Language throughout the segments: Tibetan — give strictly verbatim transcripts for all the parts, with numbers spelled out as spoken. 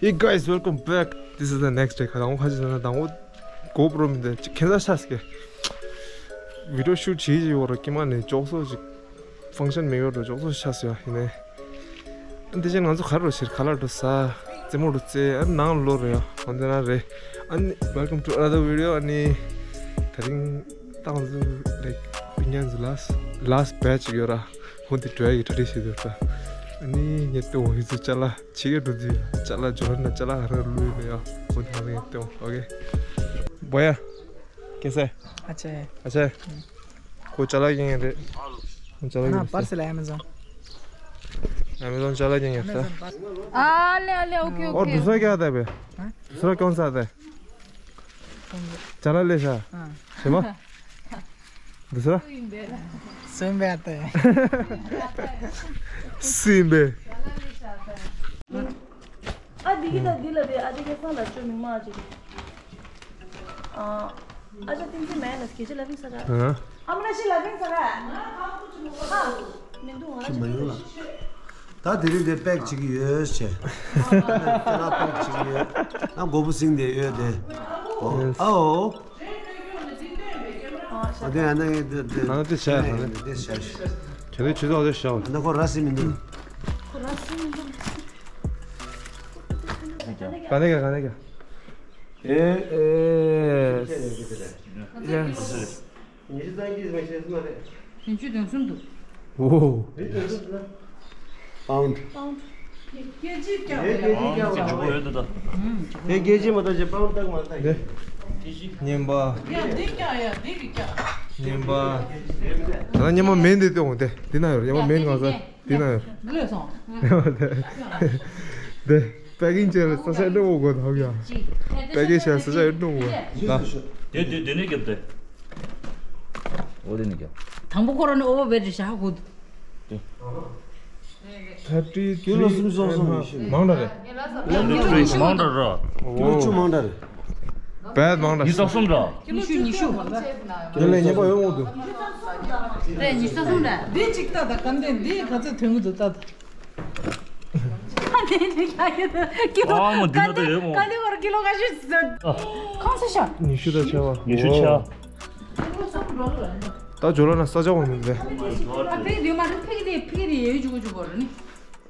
Hey guys, welcome back. This is the next day. ཁ་དང་ཁ་ཅིག་ན་དང་འོ་GoPro མི་འདི་ཁྱེད་ཚ་ཤ་སྐྱེ། video shoot བྱེད་ཀྱི་ཡོད་ར་ཀྱི་མ་ནས་ཅོག་སོ་ཅིག་function མེད་ཡོད་ར་ཅོག་སོ་ཤ་སྐྱེ་ཡིན་ནས། ཨ་འདི་ཅན་ང་ཚོ་ག་རུ་ཕྱིར་ཁ་ལག་འགྲོ་ས། རྩེད་མོ་འགྲོ་རྩེ་ཨ་ནང་ལོ་རེད་ཡ། འོན་ཏེ་ན་རེད། ཨ་ནི་welcome to another video. ཨ་ནི་ད་རིང་ཏང་ཟུ་like བི་ཉན་ཟུ་last last batch ཡོད་ར། ཧོན་དེ་གྲོས་ཡི་གྲ་སྒྲིག་བྱེད་དུས་ད། ཨ་ནི་ངས་ལྟོས་འོང་ཡི་ཚུ་ཅ་ལག་ཕྱི་རྒྱལ་འགྲོ་དུས་ཅ་ལག་འབྱོར་ན་ཅ་ལག་རང་བླུགས་ཡོད་ཡ། ཧོན་དེ་ང་ཚོ་ངས་ལྟོས་འོང་། ཨོ་ཀེ། བོ་ཡ། ཀེ་སེ། ཨ་ཅེ། ཨ་ཅེ། ཁོ་ཅ་ལག་ཡིན་རེད། ཁོ་ཅ་ལག་ཡིན་རེད། Parcel Amazon. Amazon ཅ་ལག་ཡིན་ཡ་ད། ཨ་ལེ་ཨ་ལེ། ཨོ་ཀེ་ཨོ་ཀེ། ཨོ་དུ་ས་ཀྱ་ད་བེ། དུ་ས་ཀྱོན་ས་ད། ཅ་ལག་ལས་ཤ། ཞེ་མ། འདི་ས། སུན་པའི་ཨ་ཏེ། སུན་པའི། ཨ་འདི་གི་ད་འདི་ལ་བའི་ཨ་འདི་གི་ས་ལ་ཅོ་མི་མ་ཅི། ཨ་ཨ་ཅག་ཏིང་ཙི་མེ་ན་སྐད་ཆ་ལ་ཕིང་ས་ར། ཨ་མ་ན་ཤི་ལ་ཕིང་ས་ར། ཧ། མི་འདུག་ང་ཅི་མ་ཡོང་ལ། ད་དེ་རིང་དེ་པེག་བྱེད་ཀྱི་ཡོད་ཅེ། ཁྱེད་རང་པེག་བྱེད་ཀྱི་ཡོད། ང་མགོ་བོ་ཟིང་དེ་ཡོད་དེ། ཨོ། ཨ་དེ་ཨ་ན་ངས་དེ་དེ་ཨ་ན་དེ་བྱས་ཨ་ན་དེ་བྱས། ཁྱེད་ཚོས་ཇུས་གཏོགས་དེ་བྱའོ། ཨ་ན་ཁོ་ར་སི་མི་འདུག་ག་ནས་ག་ག་ནས་ག་ཨེ་ཨེ། Yes. ཉི་ཤུ་རྩ་གཉིས་མ་ཤེས་སུ་མ་རེད། བདུན་ཅུ་དོན་གསུམ་འདུག་ཨོ། བདུན་ཅུ་དོན་གསུམ་འདུག་ན། Pound. རྒྱལ་སྤྱིའི་སྐྱབས་རེད། རྒྱལ་སྤྱིའི་སྐྱབས་རེད། ཨང་ཅིག་ཡོད་འདུག་ད། ཨང་ཅིག་ཡོད། རྒྱལ་སྤྱིའི་མ་ད་ཅེ་pound་ཏག་མ་ཏག་ཡིན། བརྙན་པ། ཡ་འདི་སྐྱག་ཡ་འདི་གི་སྐྱག་བརྙན་པ། ད་ལྟ་བརྙན་པ་མེད་འདི་སྟོན་འོང་དེ་འདི་ན་ཡོད། བརྙན་པ་མེད་ང་ཚོ་འདི་ན་ཡོད། འདི་ལས་སོང་། དེ་པེ་ཀིང་བྱས་ས་ཆ་འགྲོ་དགོས་ད་ཡ། པེ་ཀིང་བྱས་ས་ཆ་འགྲོ་དགོས་ལ། དེ་དེ་དེ་ནས་རྒྱབ་དེ། འོ་དེ་ནས་རྒྱབ། དང་པོ་ཁོ་རང་ནི་ཨོ་བོ་བེ་ཏྲི་ཤ་ཧ་གོ་འདུག Thirty three and half. མང་དྲགས་རེད། མང་དྲགས་ར། ཀི་ལོ་བཅུ་མང་དྲགས་རེད། བེད་མང་དྲགས། ཉི་ཤུ་ཉི་ཤུ། ཉི་ཤུ་ཉི་ཤུ། དེ་ལས་ཉེས་པ་ཡོང་འོང་འདུག་རེད་ཉི་ཤུ་རྩ་གསུམ་རེད། འདི་གཅིག་ལྟ་ད་ག་འདི་འདི་ག་ཚོད་ཐོན་གི་འདུག་ལྟ་ད། ཨ་ནི་འདི་ལ་ཡོད་ཀི་ལོ་ཨ་མ་འདི་ན་ད་ཡོད་མོ། ག་འདི་བར་ཀི་ལོ་ག་ཤི་ཟེར། གང་ས་ཤ། ཉི་ཤུ་དང་ཕྱེད་པ། ཉི་ཤུ་ཆ། ད་ཇོ་ལ་ན་ས་ཆ་བ་མི་འདུག་ལེ། ཨ་ཕེག་དེ་མ་རེད་ཕེག་དེ་ཕེག་དེ་ཡེ་ཇུ་གུ་ཇུ་གོ་ར་ནི།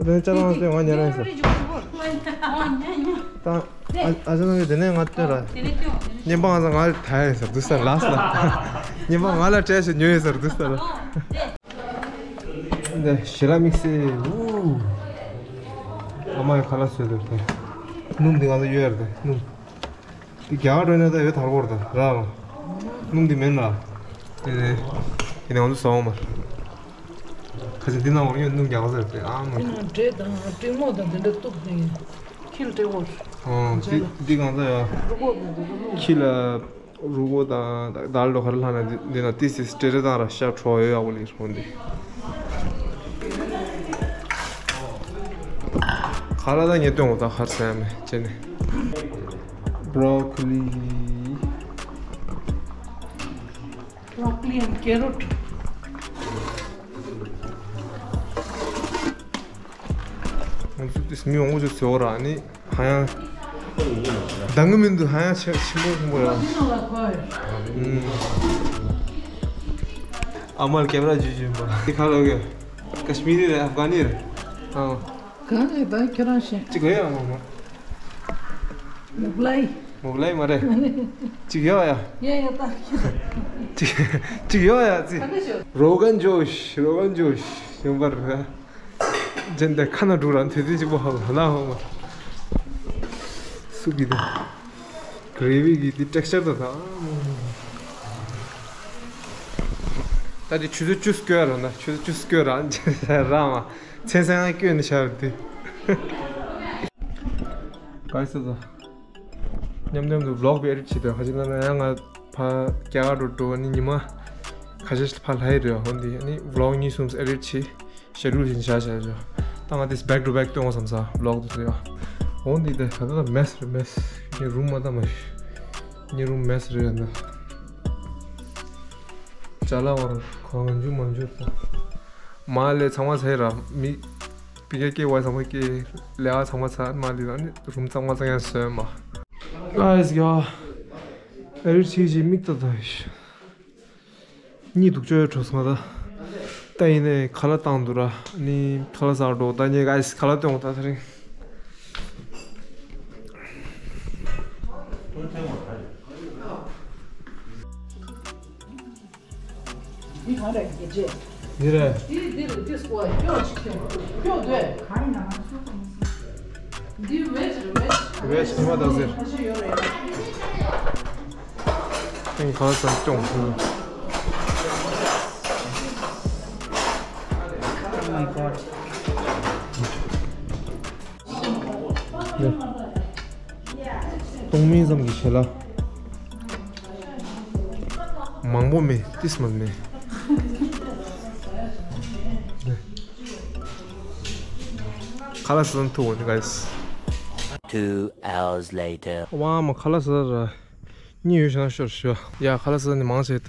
དེ་ནས་ཅ་ལག་ང་སྟོན་ང་ཉན་ར་ཡིན་ཟེར། ད་ཨ་ཨ་ཅག་ནང་གི་དེ་ནས་ང་སྟོན་ར། དེ་ནས་སྟོན། བརྙན་པ་ང་ཚོ་ང་ད་ཡིན་ཟེར་འདུག་ས་ལ་ས། བརྙན་པ་ང་ལ་སྤྲད་ཞེས་ཉོས་ཡིན་ཟེར་འདུག་ས་ལ། འདི་ཞི་ལ་དམིགས་བསལ། ཨུ། ཨ་མ་ཡི་ཁ་ལག་བཟོས་འདུག་དེ། སྣུམ་འདི་ང་ཚོ་གཡོལ་ཡར་དེ་སྣུམ། འདི་རྒྱ་གར་འགྲོ་ན་ད་ཡོད་དར་གོར་དང་ར་ལ། སྣུམ་འདི་མེད་ན། དེ་ནས་དེ་ནས་ང་ཚོ་ཟ་འོང་མར། ཁ་ཅིག་འདི་ནང་བར་ཡོད་སྣུམ་རྒྱག་ས་རེད་དེ་ཨ་མ། འདི་ནང་འབྲས་དང་ཏྲིག་མོག་དང་འདི་འདྲ་གཏུབ་ནས་ཁྱི་ལ་སྤྲད་གོ། ཨོ་འདི་འདི་གང་ཚ་ཡ། རུ་གོ་དང་འདི་རུ་གོ། ཁྱི་ལ་རུ་གོ་དང་དར་ལོ་ཁར་ལྷ་ན་འདི་ན་ཏི་སི་སྤྲེལ་རེ་དང་ར་ཤ་ཁྲོ་ཡོད་ཡག་པོ་ལིར་འོ་འདི། ཁ་ལག་ད་ཉེ་དོན་འོ་ད་ཁར་ཟ་ཡ་མེད་ཅེ་ནི། Broccoli. Broccoli and carrot. ང་ཚོ་དེ་མི་ཡོང་བོ་ཚོ་ཟེར་བ་ར་ནི་ཧ་ཡང་། འདང་གི་མི་འདུག་ཧ་ཡང་ཆེ་ཆེན་པོ་ཆེན་པོ་ཡ། ཨ་མར་ཀེམ་ར་ཇུ་ཇུ་ཡིན་པ། དེ་ཁ་ལོ་གི། ཀ་ཤི་མི་རི་རེད་ཨབ་གྷ་ནི་རེད། ཨ། གང་རེད་ད་ཁྱོད་རང་ཤེས། གཅིག་ལ་ཡ་མ་མ། མུག་ལའི། མུག་ལའི་མ་རེད། གཅིག་ཡོད་ཡ། ཡ་ཡ་ད། གཅིག་གཅིག་ཡོད་ཡ་ཙི། ག་འདྲ་ཤོད། Rogan Josh, Rogan Josh ཡོང་པར་ར། ཇན་དེ་ཁ་ན་འགྲོ་ར་དེ་དེ་གཅིག་པོ་ཧ་ལ་ཧ་ལ་ཧ་མ། སུ་གི་དེ། gravy གི་དེ་texture དང་ད། ད་དེ་ཆུ་ཚོད་བཅུ་སྐྱོ་ར་ན་ཆུ་ཚོད་བཅུ་སྐྱོ་ར་ར་མ། མཚན་སང་སྐྱོན་ནི་ཤར་དེ། ག་ས་ད། མཉམ་མཉམ་དུ་vlog བི་edit བྱེད་དུས་ཁ་ཅིག་ལ་ན་ཡང་ང་ཕ་རྒྱ་གར་འགྲོ་འགྲོ་ནི་ཉི་མ་ཁ་ཤས་ཕ་ལྷ་ཡི་རེད་བ་འོན་ཏེ་ནི་vlog གཉིས་གསུམ་edit བྱེད་schedule བཞིན་བྱ་བྱ་བྱ། ད་ང་དེ་back to back སྟོན་བསམ་ས་vlog དུ་ཡ། འོན་ཏེ་དེ་ད་ད་mess རེད་mess ངའི་room མ་ད་མ་ཤི་ངའི་room mess རེད་ཡ་ན། ཅ་ལག་བར་གང་འཇུ་མ་འཇུ་ད། མ་ལས་ཚང་མ་ཚེ་ར་མི། པི་ཀེ་ཀེ་ཝའི་ཚང་མ་ཀེ་ལས་ཀ་ཚང་མ་ཚར་མ་ལི་ལ་ནི་རུམ་གཙང་མ་གཙང་ཡང་བཟོས་མ། ཨ་ཨིས་ཡ། ཨ་རི་ཆིག་ཅིག་མིག་ཏོ་ཏོ་ཡིས། གཉིད་སྡུག་ཅོ་ཡོད་འགྲོ་སོང་ད། ད་ཡིན་ནའི་ཁ་ལག་བཏང་འདུག་ར། ནི་ཁ་ལག་ཟ་འགྲོ་ད་ཉེ་ག་ཨིས་ཁ་ལག་སྟོན་འོང་ད་ད་རིང་། འདི་གང་རེད་དགེ་རྒྱས། འདི་རེད། འདི་འདི་རུ་འདི་སྐོར་སྐྱོ་ཅིག་ཁྱོད་སྐྱོ་འདོད། གང་ཡིན་ན་ང་ཚོ་ཁོ་མི་སྲིད། འདི་ཝེཇ་རེད་ཝེཇ། ཝེཇ་ཁ་བ་དང་ཟེར། ཁ་ཤས་ཡོད་རེད། ཨིན་ཁ་སང་སྐྱོང་ཁུལ། Oh my god. སྟོང་མིན་ཙམ་གྱི་ཞལ་ལག་མང་པོ་མེད་ཏིས་མ་མེད། ཁ་ལག་ཟ་ཐུབ་འོང་ནི་guys། Two hours later. ཝ་མ་ཁ་ལག་ཟ་ར། གཉིད་ཡོད་ཤག་ཤོར་ཤོ། ཡ་ཁ་ལག་ཟ་ནི་མང་ཆེ་ད་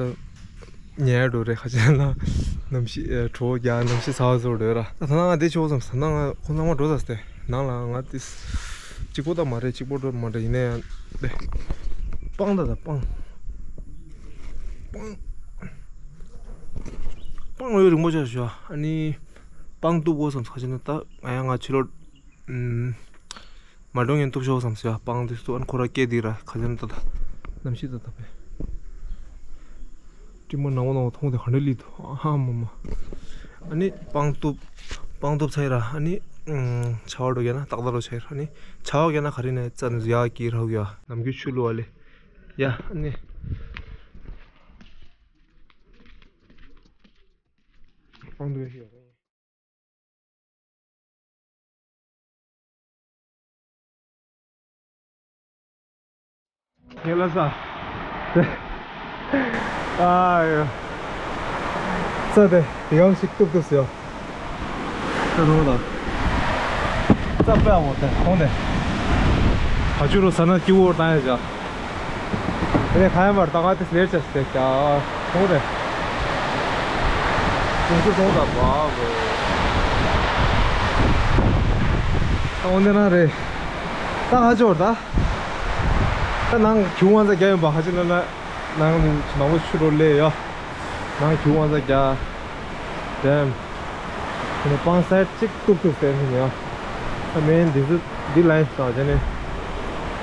ཉལ་འགྲོ་རེད། ཁ་ཆེ་ན་གནམ་གཤིས་དྲོ་རྒྱག་གནམ་གཤིས་ཚ་བ་ཚོར་འགྲོ་ར། ད་ཐ་ན་ང་དེ་ཆོག་བསམ་ས་ན་ང་ཁོང་ཚང་མ་འགྲོ་ས་སྟེ་ནང་ལ་ང་དེ་གཅིག་པོ་ད་མ་རེད། གཅིག་པོ་འགྲོ་མ་རེད། ཡིན་ན་ཡང་དེ་སྤང་ད་ད་སྤང་སྤང་སྤང་ཡོད་རིང་པོ་ཆགས་ཤོ། ཨ་ནི་སྤང་གཏུབ་དགོས་བསམ་ས་ཁ་ཆེ་ན་ད་ང་ཡང་ང་ཕྱི་ལོགས། མ་འགྲོ་ངན་གཏུབ་ཤོག་བསམ་ཟེར་བ་སྤང་དུས་སུ་ཨན་ཁོ་ར་སྐད་དེ་ར་ཁ་ཆེན་ཏ་ཏ། གནམ་གཤིས་ཏ་ཏ་པས། སྤྲིན་མོ་ནག་པོ་ནག་པོ་མཐོང་དེ་ག་འདྲ་ལི་འདུག་ཨ་ཧ་མ་མ། ཨ་ནི་སྤང་གཏུབ། སྤང་གཏུབ་ཚར་ར་ཨ་ནི། ཆར་པ་འགྲོ་རྒྱ་ན་ཏག་ཏག་འགྲོ་ཆར་ཨ་ནི། ཆར་པ་རྒྱ་ན་ག་རེ་ནས་རྩ་ནས་ཡག་གི་ར་ཧུ་ཡ་ནམ་རྒྱུན་ཆུ་བླུག་བ་ལེ། ཡ་ཨ་ནི། སྤང་གཏུབ་ཡ་ཤི་ཡ། ངས་ལ་ས། ཨ་ཡོ། ས་དེ་ཡང་ཞིག་གཏུབ་གཏུབ་ཟེར། ས་རུང་ལ། ས་པའི་འོ་དེ་ཁོང་དེ། ཁ་ཆུ་རུ་ས་ན་སྐྱིད་པོ་བཏང་ཡ་བྱ། དེ་ནས་ཁ་ཡ་མར་ད་ག་དེ་ལེར་ཆ་ཞིག་དེ་ཀྱ། ཁོང་དེ། ཁོང་ཚོ་ཁོང་ད་བ་བོ། ཨོ་འདི་ན་རེད། ད་ཧ་ཅོར་ད། ད་ནང་གྱུ་ཝང་ས་རྒྱ་ཡོན་པ་ཧ་ཅི་ན་ན། ནང་ནས་ནང་ལོ་ཆུ་རོ་ལེ་ཡ། ནང་གྱུ་ཝང་ས་རྒྱ། དེམ། ཁྱེད་ནས་སྤང་ས་གཅིག་གཏུབ་གཏུབ་ཟེར་ནས་ཡ། ད་མེན་འདི་ཚོ་འདི་ལ་ཡིན་ས་རྒྱ་ནས།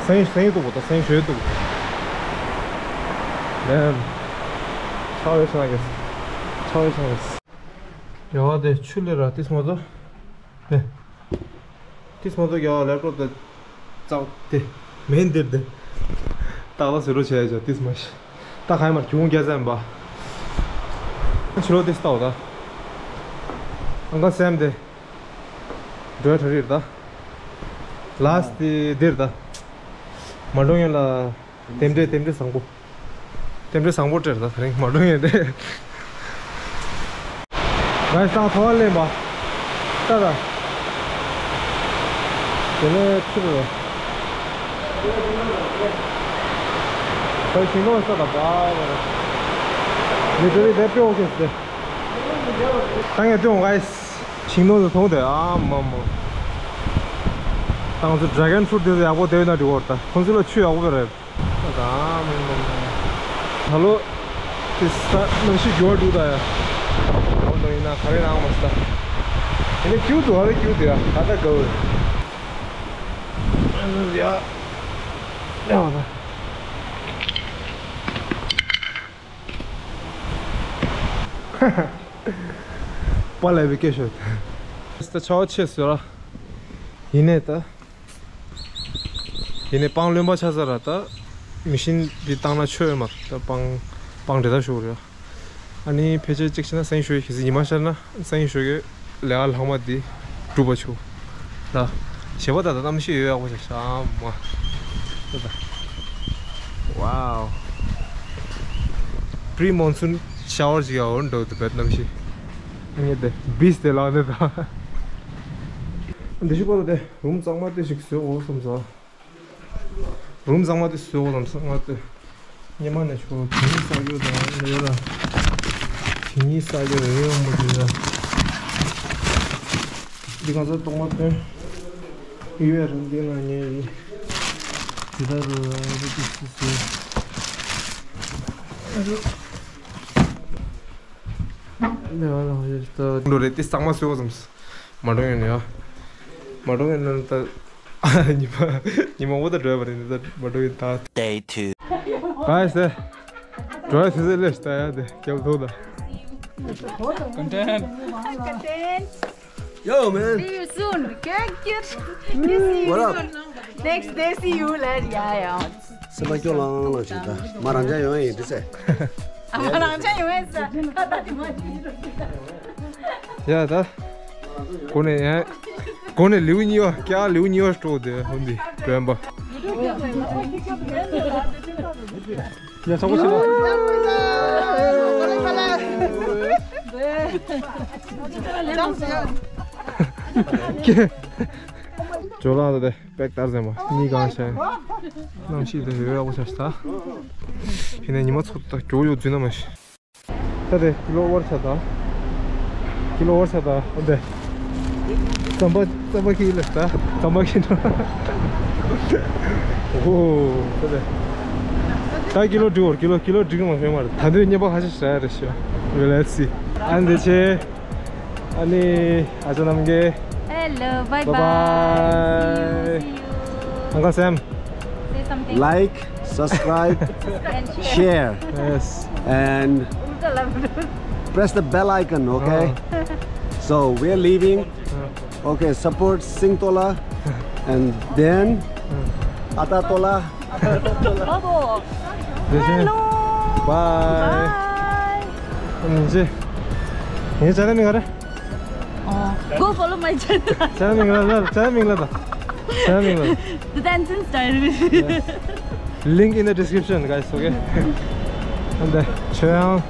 སེང་སེང་གཏུབ་པོ་ད་སེང་ཞོལ་གཏུབ། དེམ། ཆའོ་ཡོད་ཆ་གེ། ཆའོ་ཡོད་ཆ་གེ། ཡ་དེ་ཆུ་ལེ་ར་ཏིས་མོ་ཏོ། ནེ། ཏིས་མོ་ཏོ་གི་ལེབ་ཊོབ་དེ་ཙག་དེ་མེན་འདིར་དེ། ཏག་ཏག་ཟེར་རོ་བྱས་ཡ་ཏིས་མ་ཤི། ད་ཁ་ཡ་མར་གྱུང་རྒྱ་ཙམ་པ། ཕྱི་ལོགས་ཏིས་ལྟའོ་ད། ཨང་ཀལ་སེམ་དེ། འགྲོ་ཡ་གྲ་རིར་ད། ལཱས་དེ་འདིར་ད། མ་འགྲོ་ཡ་ལ། རྟེན་འབྲེལ་རྟེན་འབྲེལ་བཟང་པོ། རྟེན་འབྲེལ་བཟང་པོ་སྤྲད་ད་ད་རིང་མ་འགྲོ་ཡིན་རེད། ང་ཡི་སང་ཐོ་བ་ལེན་པ། ལྟ་ད། དེ་ནས་ཕྱིར་རོ། ཁོའི་ཞིང་ནོར་ས་ད་བ་བ་རེད། མི་དེ་རིགས་དེ་སྤྲོ་ཁེ་སི་དེ། ད་ངས་སྤྲོ་ང་ཡི་ཞིང་ནོར་དུ་མཐོང་དེ་ཨ་མ་མ། ད་ང་ཚོ་ཌ་ར་གོན་ཕུ་རུ་དེ་ཚོ་ཡག་པོ་དེ་ཡོད་ན་འགྲིག་གོ་རེད་ད། ཁོང་ཚོ་ལ་ཆུ་ཡག་པོ་རེད། ད་ལོ་དེ་ས་གནམ་གཤིས་འགྱུར་བ་འདུག་ད་ཡ། འོ་ནོ་ཡིན་ན་ག་རེ་རང་མ་སྲིད་ད། དེ་ནས་ཁྱུ་འདུག་ག་རེ་ཁྱུ་འདུག་ཡ་ད་ད་དགའ་བོ་ཡ། ཡ་ད། པཱ་ལགས་བི་ཀེ་ཤོད། ད་ཆར་པ་ཆེ་ཟེར་ར། ཡིན་ནའི་ད། དེ་ནས་སྤང་རློན་པ་ཆགས་ས་ར་ད། མི་ཤིན་འདི་བཏང་ན་ཆོས་ཡོད་མ་རེད་ད་སྤང་། སྤང་འདྲེ་ད་ཤོར་ཡ། ཨ་ནི་ཕལ་ཆེར་གཅིག་བྱས་ན་སེང་ཞོ་གི་ཟི་ཉི་མ་ཤར་ན་སེང་ཞོ་གི་ལས་ཀ་ལྷག་མ་འདི་གྲུབ་པ་ཆོག་ད། ཞེ་པོ་ད་ད་གནམ་གཤིས་ཡོད་ཡག་པོ་ཆགས་ཤག་མ། ད་ད། Wow. Pre monsoon shower ཅིག་ཡག་པོ་འགྲོ་འདུག་བེད་གནམ་གཤིས། ཨ་ནི་དེ་བིས་དེ་ལག་ནས་ད། འདི་ཤི་པ་ལ་དེ་རུམ་གཙང་མ་དེ་ཞིག་བཟོས་འོ་བསམ་ས། རུམ་གཙང་མ་དེ་བཟོས་འོ་བསམ་ས་ང་དེ། ཉི་མ་ནས་ཆུ་དེ་ཉིད་ས་རྒྱུ་དང་ཡོད་ལ། དེ་ཉིད་ས་རྒྱུ་རེ་ཡོང་མོ་དེ་ལ། འདི་གང་ཚོད་གཏོང་མ་ཐོན། ཡུལ་བའི་རང་བདེ་ལ་ཉེ་ཡིན། དེ་ལྟར་རུ་རུ་ཏི་སི་སི། འགྲོ་རེད་དེ་གཙང་མ་བཟོས་པ་ཙམ། མ་འགྲོ་ཡོང་ནས་ཡ། མ་འགྲོ་ཡོང་ནས་ད། ཉི་མ་ཉི་མ་འོ་ད་འགྲོ་ཡ་པ་རེད་ད་མ་འགྲོ་ཡོང་ད། Day two. Guys, འགྲོ་ཡ་ཟེར་ཟེར་ལས་ད་ཡ་དེ་རྒྱབ་ཐོག་ད། Content. Yo, man. See you soon. Good, good. Good, see you soon. What up? Next day, see you later. Yeah, yeah. སེམས་པ་སྐྱོ་ལང་ལང་ཞིག་ད། མ་རང་ཅག་ཡོང་ཡིན་འདི་ཚེ། ཨ་མ་རང་ཅག་ཡོང་ཡིན་ཟེར། ད་ད་དེ་མ་ཡིན། ཡ་ད། གོ་ནས་ཡ། གོ་ནས་ལེའུ་གཉིས་པ་ཀྱ་ལེའུ་གཉིས་པ་སྤྲོ་དེ་ཧོན་དི་དྲན་པ། ཡ་ཚོགས་པ་ཞིག་ལ། ཇོ་ལགས་དེ་པེག་ལྟར་ཟེར་མ་གཉིས་གང་བྱས། གནམ་གཤིས་དེ་ཡོད་ཡག་པོ་ཆགས་ཤི་ད། ཡིན་ནའི་ཉི་མ་ཚོ་ད་མགྱོགས་ཡོད་རྫུན་ན་མ་ཤི། ད་དེ་ཀི་ལོ་ཝར་ཆ་ད། ཀི་ལོ་ཝར་ཆ་ད་འོ་དེ། རྩམ་པ་རྩམ་པ་ཁྱི་ལ་ད་རྩམ་པ་ཁྱི་འགྲོ། ཨོ་ད་དེ། ད་ཀི་ལོ་འགྲིག་བར་ཀི་ལོ་ཀི་ལོ་འགྲིག་མ་ཤེས་མ་རེད་ད་དུང་བརྙན་པ་ཁ་ཤས་བྱ་ཡ་རེད་ཤི། Let's see. ཨ་འདི་ཆེ། ཨ་ནི་ཨ་ཅག་རྣམ་རྒྱལ། Hello, bye bye. Bye bye. See you, see you. Uncle Sam. Say something. Like, subscribe, and share. Share. Yes. And press the bell icon, okay? Uh. So we're leaving. Uh. Okay, support Sing Tola and then Ata Tola. Bobo. Hello. Bye. Bye. ངའི་ཅེ་ནལ་མིང་ག་རེ། Go follow my channel. ཅེ་ནལ་མིང་ལ་ཅེ་ནལ་མིང་ལ་ད། ཅེ་ནལ་མིང་ལ། The Dancing Style. Link in the description, guys, okay? And the ཆོས་དབྱངས།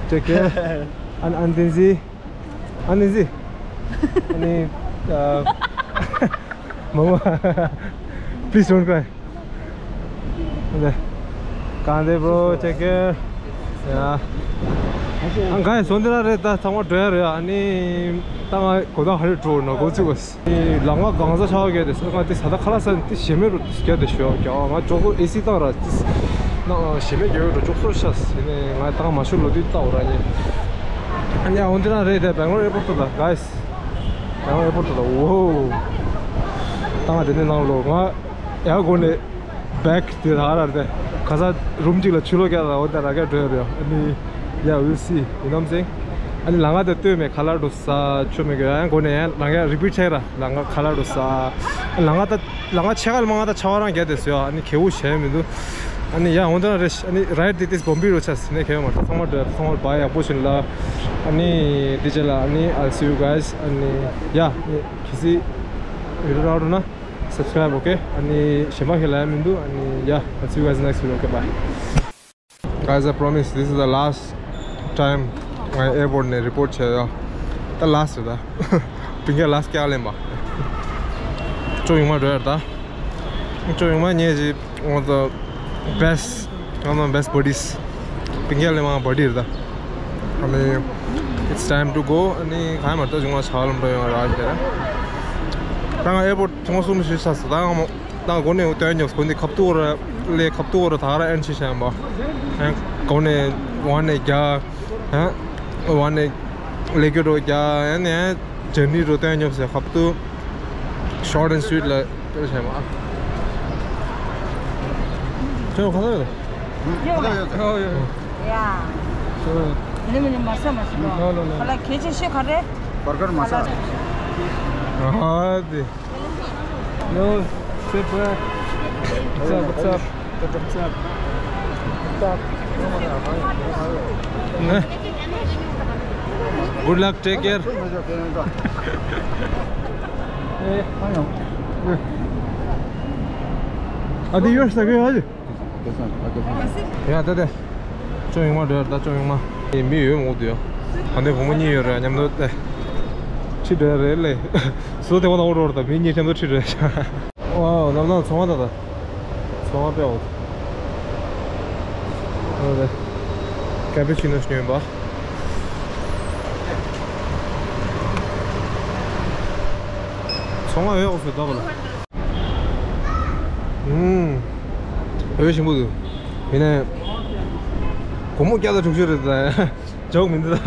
Take care. And and then see. ཨ་ནི་ཟི། ཨ་ནི། ཨ། མ་མ། Please don't cry. ཨ་ནི། གང་བདེ་bro, take care. ཡ། ཨ་ག་ཡ་བཟོ་འདི་ར་རེད་ད་ཚང་མ་འགྲོ་ཡ་རེད། ཨ་ནི། ད་ང་གོ་ད་ཧ་རི་འགྲོ་ན་གོ་ཚུགས། ལ་ང་གང་ཟ་ཆགས་གལ་ཏེ་ས་ང་དེ་ས་ད་ཁ་ལ་ས་དེ་ཞེ་མེད་རུ་སྐྱ་དེ་ཞོ་ཀྱ་ང་ཅོག་ཨེ་སི་བཏང་ར་ན་ཞེ་མེད་རྒྱལ་རུ་ཅོག་སོ་ཤ་ཟེར་ནས་ང་བཏང་མ་ཤུ་ལོ་དུས་བཏང་ར་ཉེ། ཨ་ནི་ཨ་འོན་ཏེ་ན་རེད་དེ་Bangalore airport ལ་guys། Bangalore airport ལ་ཝོ། ད་ང་དེ་ནས་ནང་ལོ་ང་ཡར་སྒོ་ནས་back དེ་ད་ར་དེ་ཁ་ས་རུམ་གཅིག་ལ་ཆུ་ལོ་བརྒྱབ་ལ་འོ་དེ་ར་ག་འགྲོ་ཡོད་རེད། ཨ་ནི་yeah, we'll see, you know what I'm saying? ཨ་ནི་ལ་ང་དེ་ལྟོས་མེད་ཁ་ལར་འགྲོ་ས་ཆོ་མེད་གི་ཡང་སྒོ་ནས་ཡང་ལ་ང་repeat བྱས་ར་ལ་ང་ཁ་ལར་འགྲོ་ས་ལ་ང་ད། ལ་ང་ཆེ་ག་ལ་མ་ང་ད་ཆ་བ་རང་རྒྱ་དེ་སུ་ཡ་ཨ་ནི་ཁེ་བོ་བྱས་མི་འདུག་ཨ་ནི་ཡ་འོན་ཏེ་ན་རེ་ཨ་ནི་right དེ་དེ་བོམ་བི་རུ་ཆ་ཟིན་ནས་ཁེ་བོ་མ་ཐོག་ཚང་མ་འདྲ་ཚང་མ་བ་ཡག་པོ་བྱིན་ལ། ཨ་ནི་དེ་རྗེས་ལ་ཨ་ནི་I'll see you guys. ཨ་ནི་ཡ་ཨ་ནི་གལ་སྲིད་video རག་འགྲོ་ན་subscribe, okay? ཨ་ནི་གཞན་པ་ཁེ་ལ་ཡ་མི་འདུག་ཨ་ནི་ཡ་I'll see you guys next video, okay, bye. Guys, I promise this is the last time ང་airport ནས་report བྱས་ཡོད། ད་last རེད་ད། བིང་ག་last ཀྱག་ལེན་པ། ཅོ་ཡུང་མ་འགྲོ་ཡར་ད། ཅོ་ཡུང་མ་ཉེ་ཅི་one of the best, one of the best buddies. བིང་ག་ལེན་མ་buddy རེད་ད། I mean, it's time to go. ཨ་ནི་གང་མ་ད་ཅུང་མ་ཆ་ལམ་འགྲོ་ཡོང་ར་ཁྱེད་ར། ད་ང་airport ཐོང་སུམ་ཞིག་ཆགས་སོ་ད་ང་མོ། ད་གོ་ནས་དོན་ཉོབ་གོ་ནས་ཁབ་ཏུ་ར་ལས་ཁབ་ཏུ་ར་ད་ར་ཨན་ཆི་ཤན་པ། གོ་ནས་ཝན་ནས་རྒྱ། ཝན་ནས་ལས་རྒྱུ་རོ་རྒྱ་ཡན་ནས་ཇར་ནི་རོ་དོན་ཉོབ་སེ་ཁབ་ཏུ་short and sweet ལ་ཏོ་ཤན་པ། ཁྱོད་ཁ་ཐག་ཡོད། ཡོད་ཡོད་ཡོད། ཡ། ཁྱོད་ནི་མི་ནི་མ་ས་མ་ཤི་ལོ། ལོ་ལོ་ལོ། ཁ་ལ་ཁེ་ཆེ་ཤེ་ཁ་རེ། བར་གར་མ་ས། ཨ་དེ། Yo, sit back. What's up, what's up? What's up? Good luck, take care. ཨ་དེ་ཡོད་ས་གི་ཡོད། ཡ་ད་དེ། ཅོ་ཡུང་མ་འགྲོ་ཡ་ད་ཅོ་ཡུང་མ། ཨེ་མི་ཡོད་མོ་དུ་ཡ། ད་ནི་བུ་མོ་གཉིས་ཡོད་རེད་མཉམ་དུ་ཏེ། ཁྲིད་འགྲོ་ཡ་རེད་ལེ། སུ་དེ་བ་ན་འོ་རོ་ར་ད་མི་གཉིས་མཉམ་དུ་ཁྲིད་འགྲོ་ཡ། ཝའོ་ནམ་ནམ་ཚོང་བ་ད་ད། ཚོང་བ་པེ་འོ། འོ་དེ། ཀ་པེ་ཆི་ནོ་ཉོས་པ། ང་འོད་འོག་སུ་ལྟ་བ་ལ། ཨུམ། འོད་ཞིམ་པོ་འདུག་ཡིན་ནའི། སྒོར་མོ་བརྒྱ་དང་དྲུག་ཅུ་རེད་ད། ཇོག་མི་འདུག་ད།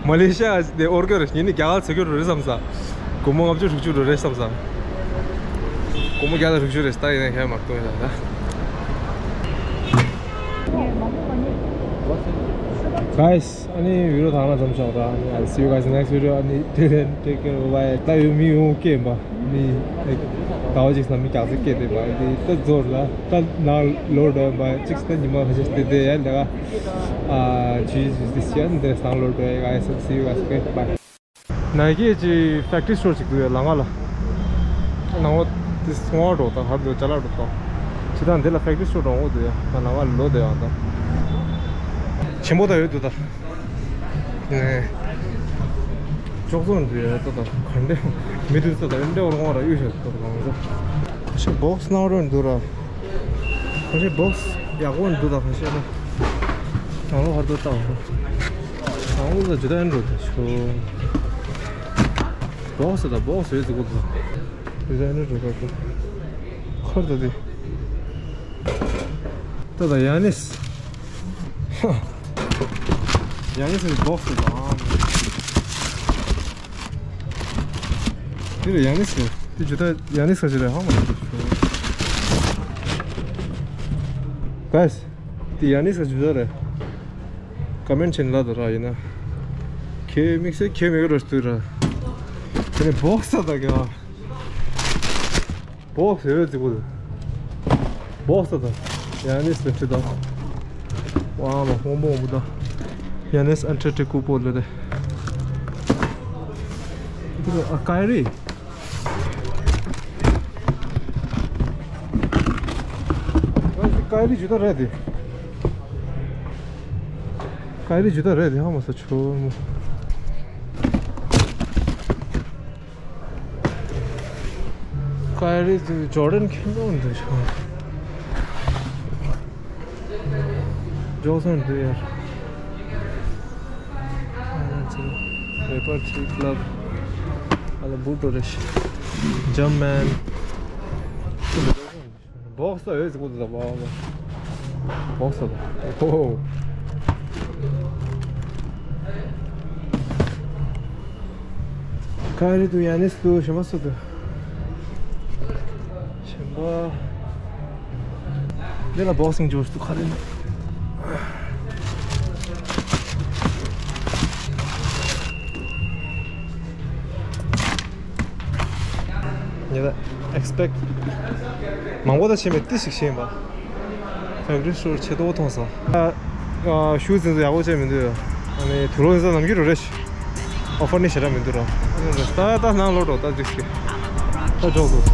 མ་ལེ་ཤི་ཡ་དེ་ཨོར་གྱོ་རེད། ངས་ནི་རྒྱ་གར་ཚ་གྱོ་རེད་བསམ་ས། སྒོར་མོ་ལྔ་བཅུ་དྲུག་ཅུ་རེད་བསམ་ས། སྒོར་མོ་བརྒྱ་དང་དྲུག་ཅུ་རེད་ད། ཡིན་ནའི་ཁྱད་མ་གཏོགས་ཡིན་ད། Guys, ཨ་ནི་བི་ཌི་ཡོ་ད་ག་ཙམ་བྱས་ར། I'll see you guys in the next video. ཨ་ནི་till then, take care, bye bye. ད་ཡོད་མི་ཡོང་སྐད་པ། མི་ཟླ་བ་གཅིག་ཙམ་མི་རྒྱག་ཚད་སྐད་དེ་པ། དེ་ད་ཛོར་ལ་ད་ནང་ལོག་འགྲོ་པ། གཅིག་ད་ཉི་མ་ཁ་ཤས་དེ་དེ་ཡ་ལ་ཨ་ཇུས་ཇུས་དེ་ཤ་འདི་སང་ལོག་འགྲོ་ཡ། Guys, see you guys, okay, bye. ནའི་ཀི་གི་ཕེག་ཊི་རི་སི་ཊོར་ཅིག་འདུག་ཡ་ལ་ང་ལ། ནང་ལོགས་དེ་སོང་བ་འགྲོ་ད། ཧར་འདུག་ཅ་ལག་འགྲོ་ད། ཇི་ལྟར་འདི་ལ་ཕེག་ཊི་རི་སི་ཊོར་འགྲོ་འོ་འདུག་ཡ། ང་ལ་ང་ལོ་དེ་ཡང་ད། ཆེན་པོ་ད་ཡོད་འདུག་ད། ནས། ཅོག་ཙེ་འདུག་ཡ་ད་ད། ག་འདྲ་མི་འདུག་ད་ད། འདྲ་བོར་འོང་བ་ར་གཡུག་ཤ་ད་ད་གང་ཟེར། ཁ་ཤས་བོག་སི་ནང་རོལ་འདུག་ར། ཁ་ཤས་བོག་སི་ཡག་པོ་འདུག་ད། ཁ་ཤས་ད། ནང་ལོགས་ཧར་འདུག་ད། ནང་ལོགས་ད་ཇི་ལྟར་འགྲོ་ད་ཆོ། བོག་སི་ད་བོག་སི་ཡོད་ཟེར་གོ་ད། ཌི་ཛའིན་ནར་རུ་ཁར་དུ། ཁར་དུ་དེ། ད་ད་ཡ་ནིས། ཡ་ནིས་ནི་བོག་སི་དང་། དེ་ལ་ཡ་ནིས་ནི། དེ་ཇི་ལྟར་ཡ་ནིས་ཁ་ཅི་རེད་ཧ་མ་གོ། Guys, དེ་ཡ་ནིས་ཁ་ཇི་ལྟར་རེད། ཀོ་མེན་ཊི་བྱས་ནས་ལབ་དང་ར་ཡིན་ན། ཁྱེད་དམིགས་བསལ་ཁྱེད་མེད་གི་ར་ཞུ་དུས་ར། དེ་ནས་བོག་སི་ད་ག་བོག་སི་ཡོད་ཟེར་གོ། བོག་སི་ད། ཡ་ནིས་ཨན་ཐེ་ཏོ་ཀུན་པོ། ཝ་ལ་ཧོང་པོ་ཧོང་པོ་ད། ཡ་ནིས་ཨན་ཐེ་ཏོ་ཀུན་པོ་ལ་རེད། འདི་ལ་ཨ་ཀའི་རི། ཀའི་རི་ཇི་ལྟར་རེད་དེ། ཀའི་རི་ཇི་ལྟར་རེད་དེ་ཧ་མ་སོ་ཆོ་མོ། ཀའི་རི་དེ་ཇོར་ཌན་ཁྱེར་འགྲོ་འདུག་ཆོ། ཇོག་སོང་འདུག་ཡ། ཨ་ནི་ཚོ་རེ་པར་ཚོའི་ཀླབ། ཨ་ལ་བུ་ཏོ་རེ་ཤི། ཇམ་མན། བོག་སི་ཡོད་ཟེར་གོ་འདུག་ད་བ་བ། བོག་སི་ད། ཨོ། ཀའི་རི་འདུག་ཡ་ནིས་འདུག་གཞན་པ་སུ་འདུག་གཞན་པ། འདི་ལ་བོག་སིང་ཇོར་ཇི་འདུག་ཁ་ལེན། ཉེ་ད་ཨེག་སི་པེག་མང་པོ་ད་བྱས་མེད་ཏི་ཞིག་བྱས་ཡིན་པ། ཕེག་ཊི་རི་སི་ཊོར་ཆེ་ཏོག་མཐོང་ས། ཨ། ཨ། ཤུ་ཛི་ཡག་པོ་བྱས་མི་འདུག་ཨ་ནི་དུག་ལོག་ཡིན་ས་ནམ་རྒྱུན་རེད། ཨོ་ཕར་ནི་ཞེ་དྲག་མི་འདུག་ར། ད་ད་ནང་ལོག་འགྲོ་ད་འཇིགས་ཤིག་ད་འཇོག་འདུག